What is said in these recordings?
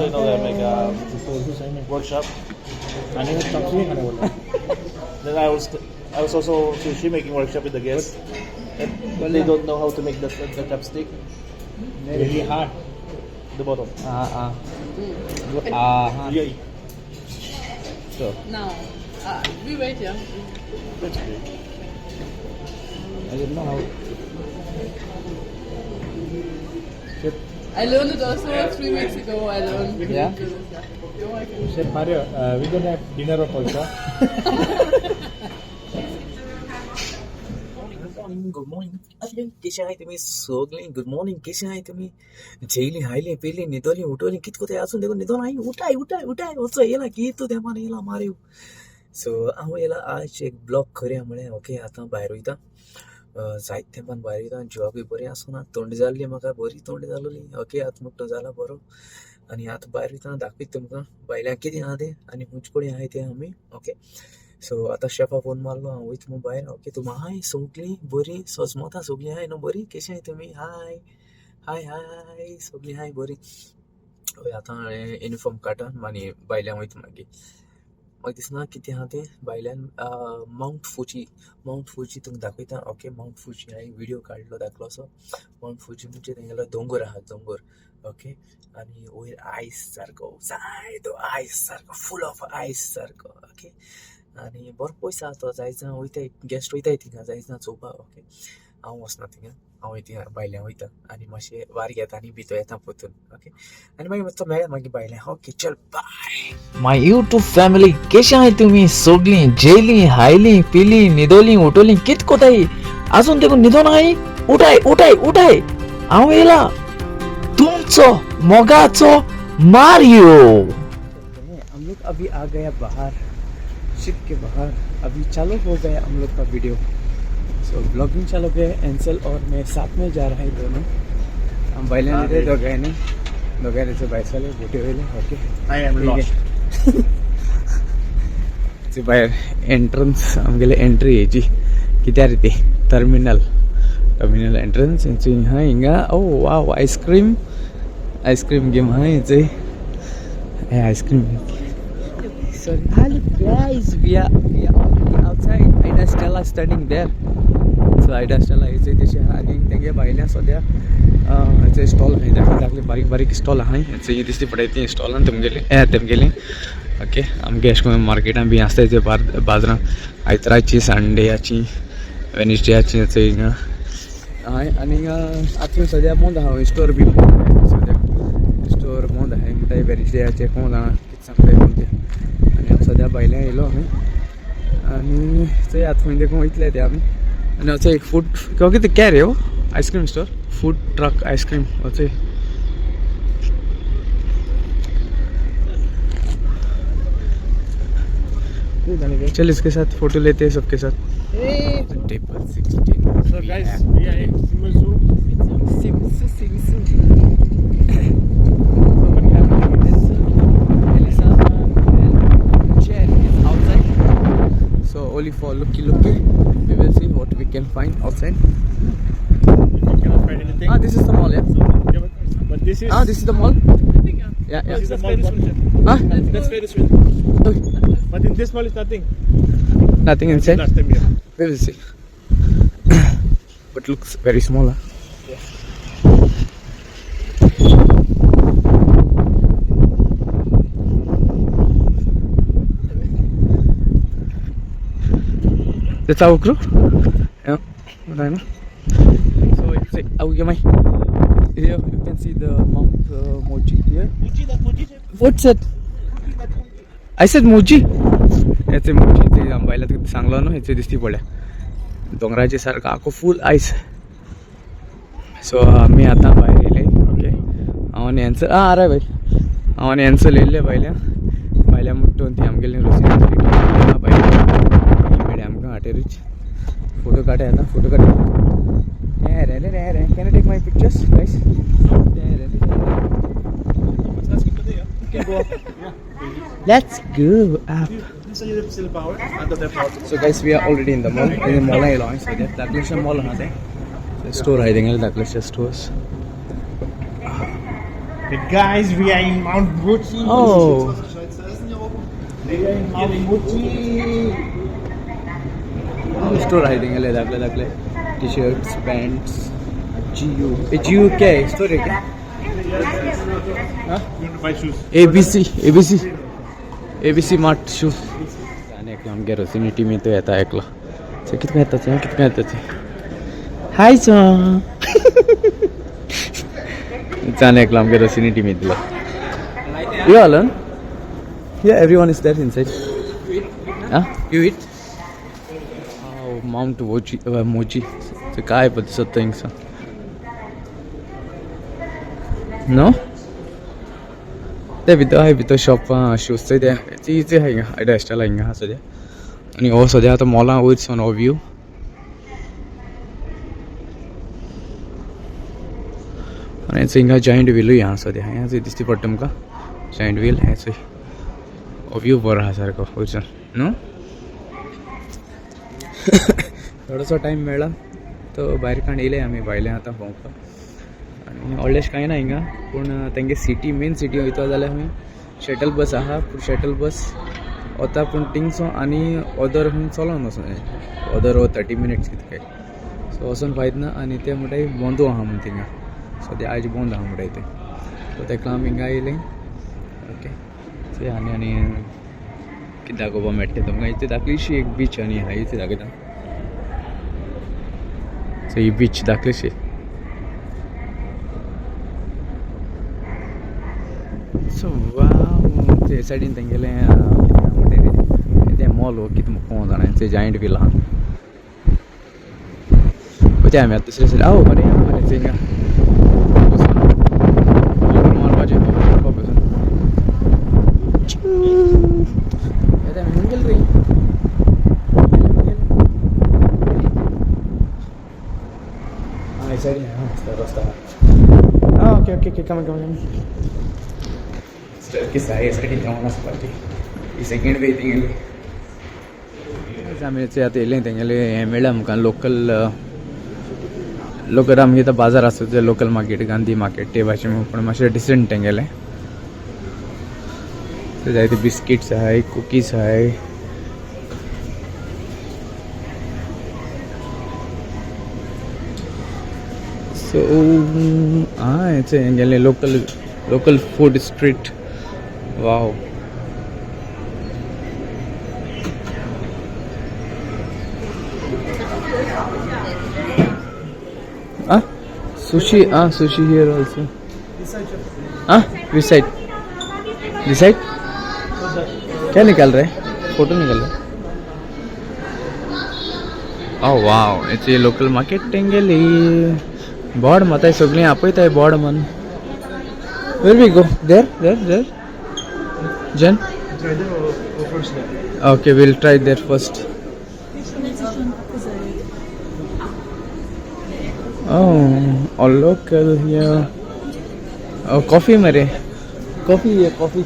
also, make a workshop. Then I was also sushi making workshop with the guests. And they don't know how to make the chopstick. Very hard. The bottom. Ah ah. Yeah. So Now, we wait here. That's great. I don't know how. I learned it also 3 weeks ago. I learned. Yeah? Chef Mario, we're gonna have dinner also. Good morning. अरे कशें आहाय तुमी सगळीं? Good morning. कशें आहाय तुमी? जेयली, highly, पिली, न्हिदोली, उठोली, कित कोताय? आसून देखून न्हिदोन हाय. उठाय उठाय उठाय, वचो येयला कितू तेंपान येयला मारयो. सो हांव येयला आज एक ब्लॉग करया म्हळें. ओके, आतां भायर वयता. जायत तेंपान भायर वयता. जिवाकूय बरें आसना, थंडी जाल्ली म्हाका, बरी थंडी जालोली. ओके, आतां म्हणटा जाला बरो. आनी आतां भायर वयता, दाखयता तुमकां भायल्यान कितें आहा तें आनी खंयचे कडेन आहाय तें आमी. ओके, सो आतां शेफा फोन मारलो, हांव वयता म्हूण भायर. ओके, तुमी आहाय सगळीं बरीं? सजमता सगळीं आहाय न्हू बरीं? कशीं आहाय तुमी? हाय हाय हाय, सगळीं आहाय बरीं? हय, आतां हांवें युनिफॉर्म काडटा आनी भायल्यान वयता. मागीर म्हाका दिसना कितें आहा तें भायल्यान. मावंट फुजी, मावंट फुजी तुमकां दाखयता. ओके, मावंट फुजी हांवें व्हिडियो काडलो धाकलोसो. मावंट फुजी म्हणजे तेंगेलो दोंगर आहा, दोंगर. ओके, आनी वयर आयस सारको, जायतो आयस सारको, फूल ऑफ आयस सारको. ओके, आनी बरो पयस आहा तो. जायत जाण वयताय, गेस्ट वयताय थिंगा जायत जाण चोवपाक. ओके, हांव वचना थिंगा, हांव थिंगा भायल्यान वयता आनी मातशें वार घेता आनी भितर येता परतून. ओके, आनी मागीर मातसो मेळया मागीर भायल्यान. ओके, चल बाय. My YouTube family, कशें आहाय तुमी सगळीं? जेयलीं, हायलीं, पिलीं, न्हिदोलीं, उठोलीं, कित कोताय? आजून देखून न्हिदोन आहाय? उठाय उठाय उठाय, हांव येयला तुमचो मोगाचो मारियो. हम लोग अभी आ गया बाहर, शिप के बाहर. अभी चालू हो गया हम लोग का वीडियो. सो ब्लॉगिंग चालू हो गया. एंसल और मैं साथ में जा रहा है दोनों. हम भायल्यान येयले दोगांयनी, दोगांयनी भायर सरले बोटी वयले. Okay, I am lost. ती भायर एंट्रन्स आमगेले, एंट्री हेची कित्याक रे ती टर्मिनल, टर्मिनल एंट्रन्स हेची. हा हिंगा, ओ वाव, आयस्क्रीम, आयस्क्रीम गेम हा हेचे. हे ice cream. Sorry. Hello guys, we are already outside. Ida Stella standing there. So Ida Stella is तशें आहा आनी तेंगे भायल्यान सद्या हेचे स्टॉल आहाय, धाकले धाकले बारीक बारीक स्टॉल आहाय. हेचे दिसती पडटा ती स्टॉलान तुमगेली हे तेमगेली. ओके, आमगे अशें करून मार्केटान बी आसता ते बाजारान आयताराची, संडेयाची, वेनसडेयाची हिंगा आहाय. आनी आतां सद्या बंद आहा स्टोर बी, बंद आहा सद्या स्टोर, बंद आहाय म्हणटा वेनसडेयाचे, कोण जाणा कितें सांगता कोण ते. आनी हांव सद्या भायल्यान येयलो आमी आनी चोय आतां खंय देखून वयतले ते आमी. आनी असो एक फूड कितें क्या रे हो, ice cream store, food truck ice cream वचय. चल इसके साथ फोटो लेते हैं सबके साथ. Table 16. So guys, we are in Simusu. Simsu, Simsu. So what happened is Elisa and Chen is outside. So only for looky looky, we will see what we can find outside. If you cannot find anything. Ah, this is the mall, yeah. Yeah, but this is Ah, this is the mall. Yeah, yeah. This is the mall. Huh? That's Ferris wheel. Okay. But in this mall is nothing. Nothing inside. Last time here. We will see. But looks very small, huh? That's our crew. Yeah. Right. So it's like, oh, yeah, my. Here you can see the Mount Moji here. Muji, that Muji, chef. What's that? I said Moji. हेचे मोजी ते बायला तुका सांगलो न्हू, हेचे दिसती पडल्या दोंगराचे सारको आखो फूल आयस. सो आमी आतां भायर येयले. ओके, हांव आनी एन्सल आं आरे भाई, हांव आनी एन्सल येयल्ले भायल्या भायल्या मुट्टून ती आमगेली रोसी भायल्या मेळ्ळी आमकां हाटेरूच. फोटो काडया आतां, फोटो काडया. रे रे रे रे, can you take my pictures guys? रे रे रे. Let's go today, yeah. Let's go up. This is still power. At the power. So guys, we are already in the mall. In the mall आयलो हांवें सद्या. दाखलेशा mall आहा तें. Store आहा तेंगेले, दाखलेशा stores. Guys, we are in Mount Muji. Oh. We are in Mount Muji. Store आहे तेंगेले दाखले दाखले T shirts pants G U G U क्या है स्टोर है क्या? You want to buy shoes? ABC ABC ABC mart shoes. आनी एकलो आमगे रोसिनी टिमी तो येता एकलो. सो कितको येता ते कितको येता ते. हाय चा आनी एकलो आमगे रोसिनी टिमी दिलो. You alone? Yeah, everyone is there inside. Ah, you eat? Oh, Mount Moji, Moji. ते काय पण दिसत हिंगसा. नो? ते भितर आहाय भितर शॉप शूज ते ती आहा हिंगा आयडिया स्टायल हिंगा आहा सद्या. आनी हो सद्या आतां मॉलां वयर सावन हो व्यू. आनी हिंगा जायंट व्हीलूय आहा सद्या. हें दिसती पडटा तुमकां जायंट व्हील. हें चोय हो व्यू बरो आहा सारको वयर सावन न्हू. थोडोसो टायम मेळ्ळा तो भायर काण येयले आमी भायले आतां भोंवपाक. आनी व्हडलेशें कांय ना हिंगा पूण तेंगे सिटी मेन सिटी वयता जाल्यार खंय शटल बस आहा. पूण शटल बस वता पूण थिंगसो आनी ऑदर खंय चलोन वचोन ऑदर हो 30 मिनट्स कितें काय. सो वचोन फायद ना. आनी ते म्हणटाय बंदू आहा म्हूण थिंगा सद्या आयज बंद आहा म्हणटाय ते. सो तेका आमी हिंगा येयले. ओके ते आनी आनी कितें दाखोवपा मेळटा तुमकां. इथे धाकलीशी एक बीच आनी आहा इथे दाखयता. सो ही बीच धाकलीशी. सो वाव ते सायडीन तेंगेलें कितें तें मॉल हो कितें कोण जाणा. ते जायंट व्हील आहा. वयता आमी आतां दुसरे सायडीन. आओ बरें आहा मरे थिंगा बसून मारपाचें बसून येता आमी. खंय गेले रे? Ah, हे सायडीन आहा रस्ता. Ah, okay okay okay, come come come. Staircase आहे हे सायडीन देंवोन वचपाची. ही सेकेंड वे तेंगेली. आमी आतां येयले तेंगेले हें मेळ्ळें आमकां लोकल लोकल आमगे आतां बाजार आसा ते लोकल मार्केट गांधी मार्केट ते भाशेन पूण मातशें डिसंट तेंगेलें. जायते बिस्किट्स आहाय, कुकीज आहाय. सो आं हें हेंगेलें local local food street. Wow. Ah, sushi. Ah, sushi here also. Ah, which side? This side? क्या निकाल रहे हैं? फोटो निकाल रहे हैं. Oh wow, it's a local market तेंगेली. बोर्ड माताय सगळीं आपयताय बोर्ड मन. Where we go? There, there, there. Jen? Try there or first there? Okay, we'll try there first. Oh, all local here. Oh, coffee mere. Coffee here, coffee.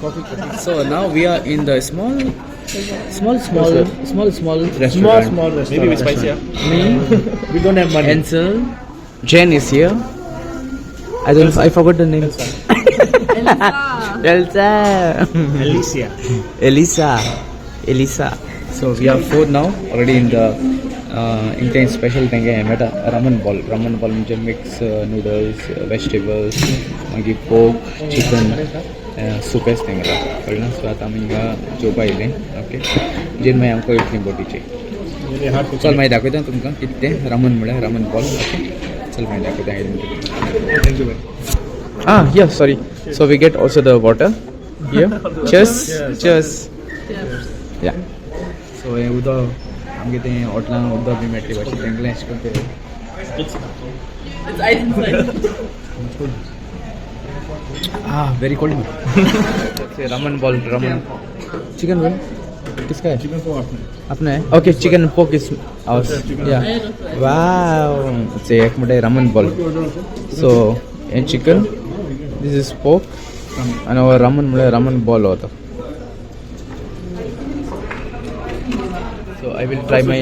Coffee, coffee. So now we are in the small, small, small, small, small restaurant. Small, small restaurant. Maybe with spicy, yeah? Me, We don't have money. Ansel, Jen is here. I don't. I forgot the name. Elsa. Alicia. Elisa. Elisa. So we have food now already in the Indian special thing आहे मेळटा ramen ball. Ramen ball म्हणजे mix noodles, vegetables, मागीर pork, chicken SUPACE तेंगेला कळ्ळें ना. So आतां आमी हिंगा जेवपा येयले. ओके जेन मागीर आमकां वयतली बोटीचे. चल मागीर दाखयता तुमकां कितें तें रामन म्हळ्यार रामन बॉल. ओके चल मागीर दाखयता. Thank you. Ah, yeah, sorry. So we get also the water here. Cheers. Cheers. Yeah. So हें उदक आमगे तें हॉटेलान उदक बी मेळटलें भाशेन तेंगलें अशें करून तें. It's ice inside. Ah, very cold. Ramen ball, ramen. Chicken roll किसका है? Chicken for अपने. अपना है. Okay, chicken pork is ours. Yeah. Wow. It's एक minute ramen ball. So and chicken, this is pork, and our ramen म्हळ्यार ramen ball होता. So I will try my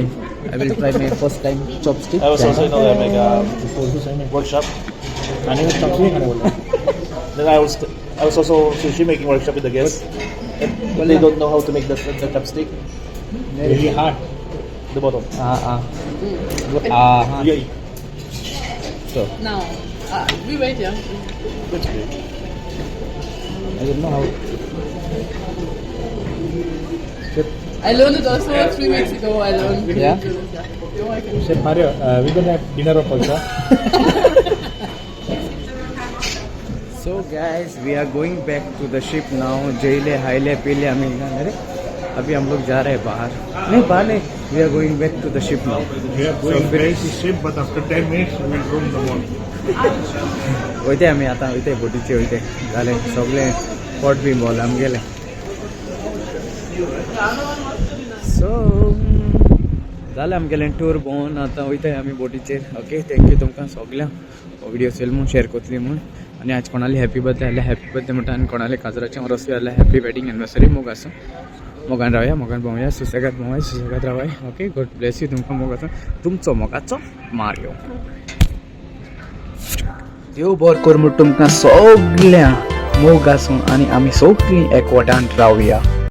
first time chopstick. I was also in a like workshop. खाने में chopstick खाने बोला. Then I was also sushi making workshop with the guests. And they don't know how to make the chopstick. Very hard. The bottom. Ah, ah. Ah, Yeah. So Now, we wait, yeah. That's great. I don't know how. I learned it also 3 weeks ago. I learned. Yeah? Yeah. Chef Mario, we gonna have dinner also. So guys, we are going back to the ship now. जेले हायले पीले आमी अरे अभी हम लोग जा रहे हैं बाहर, नहीं बाहर नहीं, we are going back to the ship now. We are going back to ship, but after 10 minutes we will roam the mall. वयते आमी आतां वयते बोटीचे वयते जालें सगळें पोट बी भोंवलें आमगेलें. सो जालें आमगेलें टूर भोंवन आतां वयताय आमी बोटीचेर. ओके, thank you तुमकां सगल्यांक व्हिडियो चोयल म्हूण, शेअर करतली म्हूण. आनी आज कोणाली हॅपी बर्थडे जाल्यार हॅपी बर्थडे म्हणटा आनी कोणाले काजराचें वर्स जाल्यार हॅपी वेडींग एनिवर्सरी. मोग आसूं, मोगान रावया, मोगान भोंवया, सुसेगाद भोंवया, सुसेगाद रावाय. Okay, God bless you. तुमकां मोग आसूं. तुमचो मोगाचो मारियो. देव बरो कर म्हूण तुमकां सगळ्यांक. मोग आसूं आनी आमी सगळीं एकवटान रावया.